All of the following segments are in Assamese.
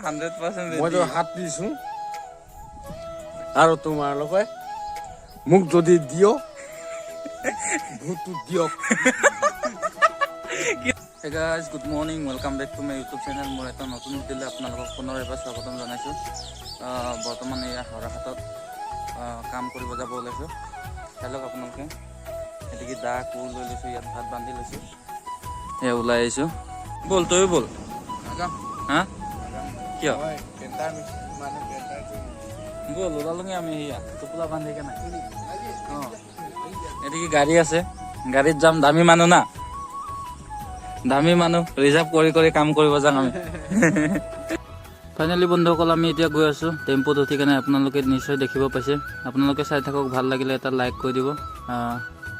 100% মইতো হাত দিছোঁ। আৰু তোমালোকে মোক যদি দিয়, ভোটটো দিয়ক। Hey guys, good morning. Welcome back to my YouTube channel. মোৰ এটা নতুন ভিডিঅ'লৈ আপোনালোকক পুনৰ এবাৰ স্বাগতম জনাইছোঁ। বৰ্তমান এয়া হাওৰাঘাটত কাম কৰিব যাব ওলাইছোঁ। চাই লওক আপোনালোকে। এদিকে দা কোৰ লৈ লৈছোঁ, ইয়াত ভাত বান্ধি লৈছোঁ। এয়া ওলাই আহিছোঁ। ব'ল, তয়ো ব'ল। হা, কিয়? ব'ল, ওলালোগে আমি। সেয়া টোপোলা বান্ধি কেনে। অঁ, এদিকে গাড়ী আছে, গাড়ীত যাম। দামী মানুহ না, দামী মানুহ। ৰিজাৰ্ভ কৰি কৰি কাম কৰিব যাম আমি। ফাইনেলি বন্ধুসকল, আমি এতিয়া গৈ আছোঁ টেম্পুত উঠি কেনে। আপোনালোকে নিশ্চয় দেখিব পাইছে। আপোনালোকে চাই থাকক, ভাল লাগিলে এটা লাইক কৰি দিব।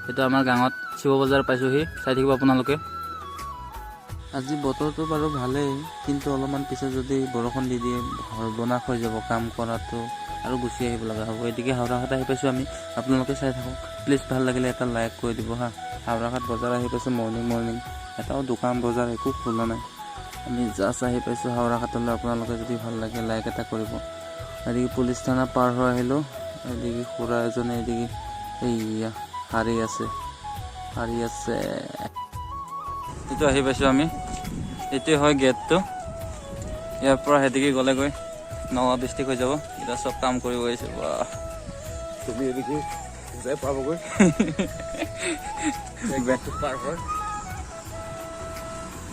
এইটো আমাৰ গাঁৱত শিৱ বজাৰ পাইছোঁহি। চাই থাকিব আপোনালোকে। আজি বতৰটো বাৰু ভালেই, কিন্তু অলপমান পিছত যদি বৰষুণ দি দিয়ে, সৰ্বনাশ হৈ যাব কাম কৰাটো আৰু গুচি আহিব লগা হ'ব। এদিকে হাওৰাঘাট আহি পাইছোঁ আমি। আপোনালোকে চাই থাকক। প্লিজ, ভাল লাগিলে এটা লাইক কৰি দিব। হা, হাওৰাঘাট বজাৰ আহি পাইছোঁ মৰ্ণিং মৰ্ণিং। এটাও দোকান বজাৰ একো খোলা নাই। আমি জাষ্ট আহি পাইছোঁ হাওৰাঘাটলৈ। আপোনালোকে যদি ভাল লাগে, লাইক এটা কৰিব। এদিকে পুলিচ থানা পাৰ হৈ আহিলোঁ। এদিকে খুৰা এজনে এদিকে এইয়া সাৰি আছে, সাৰি আছে। এইটো আহি পাইছোঁ আমি। এইটোৱে হয় গেটটো। ইয়াৰ পৰা সেদিকে গ'লেগৈ নগাঁও ডিষ্ট্ৰিক্ট হৈ যাব। এতিয়া চব কাম কৰিব আহিছে, বাহ। তুমি এদিকে যাই পাবগৈ পাৰ হৈ।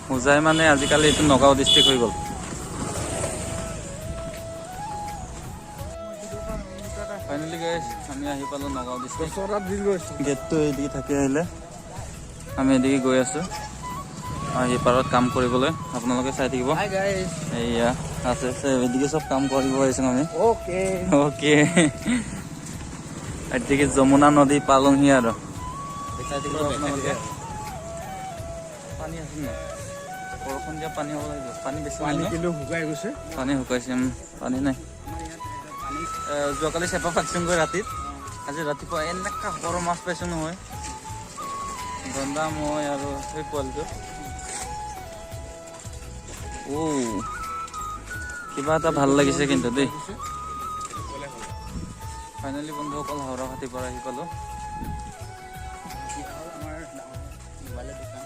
হোজাই মানে আজিকালি এইটো নগাঁও ডিষ্ট্ৰিক্ট হৈ গ'ল। ফাইনেলি গাইছ, আমি আহি পালোঁ নগাঁও ডিষ্ট্ৰিক্ট। 10 টকা দি লৈছোঁ। গেটটো এইদিকে থাকি আহিলে। আমি এদিকে গৈ আছোঁ সিপাৰত কাম কৰিবলৈ। আপোনালোকে চাই থাকিব। Hi guys. এইয়া আছে আছে, এদিকে চব কাম কৰিব আহিছোঁ আমি। অ'কে। অ'কে, এদিকে যমুনা নদী পালোহি আৰু। চাই থাকিব আপোনালোকে। পানী আছে নাই? বৰষুণ দিয়া পানী হ'ব লাগিব। পানী বেছি নাই পানী ন? কিন্তু শুকাই গৈছে। পানী শুকাইছে, পানী নাই। যোৱাকালি চেপা পাতিছোঁগৈ ৰাতিত। আজি ৰাতিপুৱা এনেকুৱা সৰু মাছ পাইছোঁ নহয়। গন্দা, মই আৰু সেই পোৱালিটো। অ' কিবা এটা ভাল লাগিছে কিন্তু দেই। ফাইনেলি বন্ধুসকল, হাওৰাঘাটিৰ পৰা আহি পালোঁ। আমাৰ ডাঙৰ মোবাইলৰ দোকান,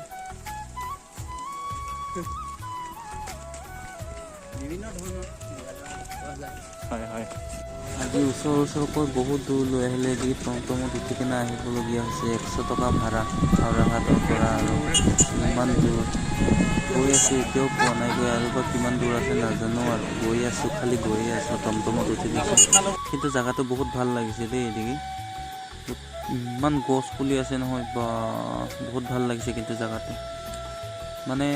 বিভিন্ন ধৰণৰ মোবাইল পোৱা যায়। হয়, আজি ওচৰ ওচৰকৈ বহুত দূৰ লৈ আহিলে। যি টমটমত উঠি কিনে আহিবলগীয়া হৈছে। 100 টকা ভাড়া হাওৰাঘাটৰ পৰা আৰু ইমান দূৰ গৈ আছোঁ। এতিয়াও পোৱা নাইগৈ আৰু বা কিমান দূৰ আছে নাজানো আৰু। গৈ আছোঁ, খালি গৈয়ে আছোঁ। টমটমত উঠি দিছোঁ। কিন্তু জেগাটো বহুত ভাল লাগিছে দেই। এদিকে ইমান গছ পুলি আছে নহয়, বা বহুত ভাল লাগিছে। কিন্তু জেগাটো মানে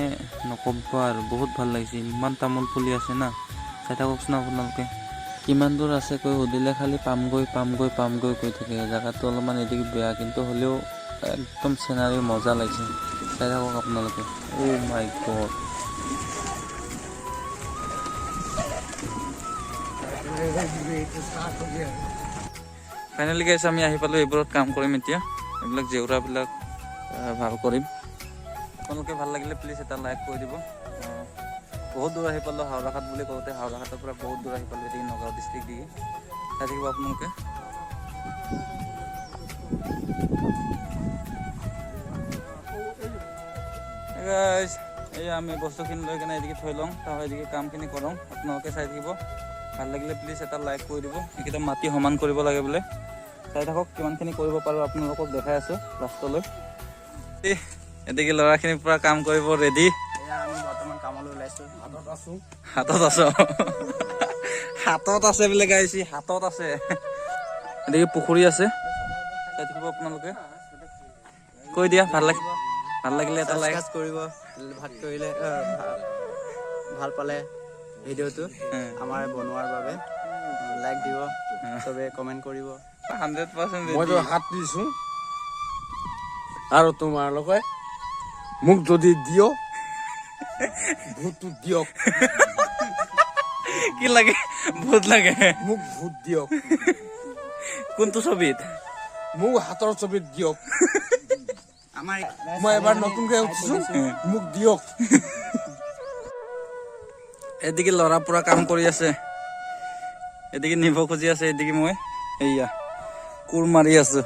নক'ব আৰু, বহুত ভাল লাগিছে। ইমান তামোল পুলি আছে না। চাই থাককচোন আপোনালোকে। কিমান দূৰ আছে কৈ সুধিলে খালি পামগৈ, পামগৈ, পামগৈ কৈ থাকে। জেগাটো অলপমান এদিকে বেয়া, কিন্তু হ'লেও একদম চিনাৰী মজা লাগিছে। চাই থাকক আপোনালোকে। অ' মাই গড। ফাইনেলি গাইছ, আমি আহি পালোঁ। এইবোৰত কাম কৰিম এতিয়া। এইবিলাক জেওৰাবিলাক ভাল কৰিম। আপোনালোকে ভাল লাগিলে প্লিজ এটা লাইক কৰি দিব। বহুত দূৰ আহি পালোঁ। হাওৰাঘাট বুলি কওঁতে হাওৰাঘাটৰ পৰা বহুত দূৰ আহি পালোঁ এদিকে নগাঁও ডিষ্ট্ৰিক্ট দিকে। চাই থাকিব আপোনালোকে। Hey guys, এই আমি বস্তুখিনি লৈ কেনে এদিকে থৈ লওঁ, তাৰপৰা এদিকে কামখিনি কৰোঁ। আপোনালোকে চাই থাকিব। ভাল লাগিলে প্লিজ এটা লাইক কৰি দিব। এইকেইটা মাটি সমান কৰিব লাগে বোলে। চাই থাকক, কিমানখিনি কৰিব পাৰোঁ আপোনালোকক দেখাই আছোঁ লাষ্টলৈ। এই, এদিকে ল'ৰাখিনি পূৰা কাম কৰিব ৰেডি। এয়া আমি বৰ্তমান কামলৈ ওলাইছোঁ। হাতত আছো। হাতত আছ, হাতত আছে বোলে গাইছি, হাতত আছে। এদিকে পুখুৰী আছে। চাই থাকিব আপোনালোকে। কৈ দিয়া, ভাল লাগে, ভাল লাগিলে এটা লাইক ছাবস্ক্ৰাইব কৰিব। ভাত কৰিলে ভাল পালে ভিডিঅ'টো আমাৰ বনোৱাৰ বাবে লাইক দিব, চবে কমেণ্ট কৰিব। 100%। মইতো হাত দিছোঁ। আৰু তোমালোকে মোক যদি দিয়, ভোটটো দিয়ক। কি লাগে? ভোট লাগে? মোক ভোট দিয়ক। কোনটো ছবিত? মোক হাতৰ ছবিত দিয়ক। আমাৰ মই এবাৰ নতুনকৈ উঠিছো, মোক দিয়ক। এদিকে ল'ৰা পুৰা কাম কৰি আছে, এদিকে নিব খুজি আছে, এদিকে মই এইয়া কোৰ মাৰি আছো।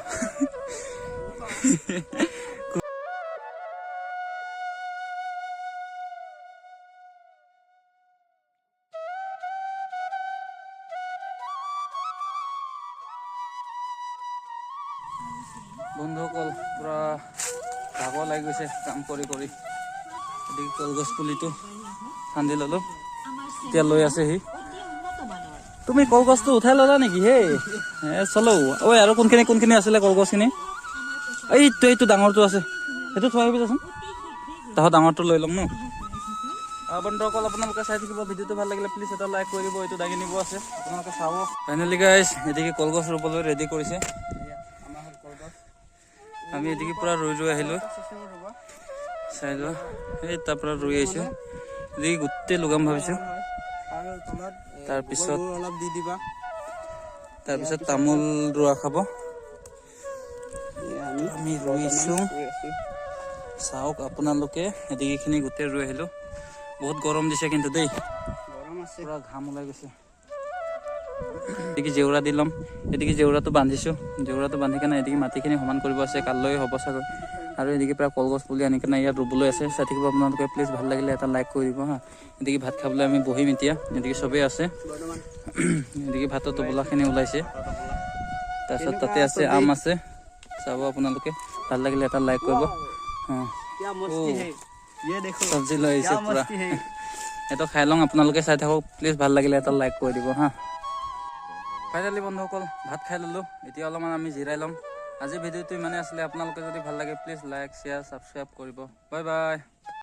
বন্ধুসকল পুৰা ভাগৰ লাগি গৈছে কাম কৰি কৰি। এদিকে কলগছ পুলিটো খান্দি ললো, এতিয়া লৈ আছে সি। তুমি কলগছটো উঠাই ললা নেকি? হে চলো। ঐ আৰু কোনখিনি কোনখিনি আছিলে কলগছখিনি? এইটো এইটো ডাঙৰটো আছে, সেইটো থৈ আহিবি যাচোন। তাহত ডাঙৰটো লৈ ল'ম ন। বন্ধুসকল আপোনালোকে চাই থাকিব, ভিডিঅ'টো ভাল লাগিলে প্লিজ এটা লাইক কৰি দিব। এইটো দাঙি নিব আছে, আপোনালোকে চাব। ফাইনেলি গাইজ এদিকে কলগছ ৰুবলৈ ৰেডি কৰিছে। আমি এদিকে পুৰা ৰুই ৰুই আহিলো, চাই লোৱা। এই তাৰ পৰা ৰুই আহিছো, এদিকে গোটেই লগাম ভাবিছো। তাৰপিছত অলপ দি দিবা, তাৰপিছত তামোল ৰোৱা খাব। আমি ৰুইছো, চাওক আপোনালোকে। এদিকেখিনি গোটেই ৰুই আহিলো। বহুত গৰম দিছে কিন্তু দেই, পুৰা ঘাম ওলাই গৈছে। এদিকে জেউৰা দি ল'ম, এদিকে জেউৰাটো বান্ধিছো। জেউৰাটো বান্ধি কেনে এদিকে মাটিখিনি সমান কৰিব আছে, কাইলৈ হ'ব চাগৈ। আৰু এদিকে পুৰা কলগছ পুলি আনি কেনে ইয়াত ৰুবলৈ আছে। চাই থাকিব আপোনালোকে, প্লিজ ভাল লাগিলে এটা লাইক কৰি দিব হা। এদিকে ভাত খাবলৈ আমি বহিম এতিয়া, এদিকে চবেই আছে। এদিকে ভাতৰ টোপোলাখিনি ওলাইছে, তাৰপিছত তাতে আছে আম আছে। চাব আপোনালোকে, ভাল লাগিলে এটা লাইক কৰিব। চব্জি লৈ আহিছে পুৰা, এইটো খাই লওঁ। আপোনালোকে চাই থাকক, প্লিজ ভাল লাগিলে এটা লাইক কৰি দিব হা। ফাইনেলি বন্ধুসকল ভাত খাই ল'লোঁ, এতিয়া অলপমান আমি জিৰাই ল'ম। আজি ভিডিঅ'টো ইমানেই আছিলে। আপোনালোকে যদি ভাল লাগে প্লিজ লাইক শ্বেয়াৰ ছাবস্ক্ৰাইব কৰিব। Bye bye.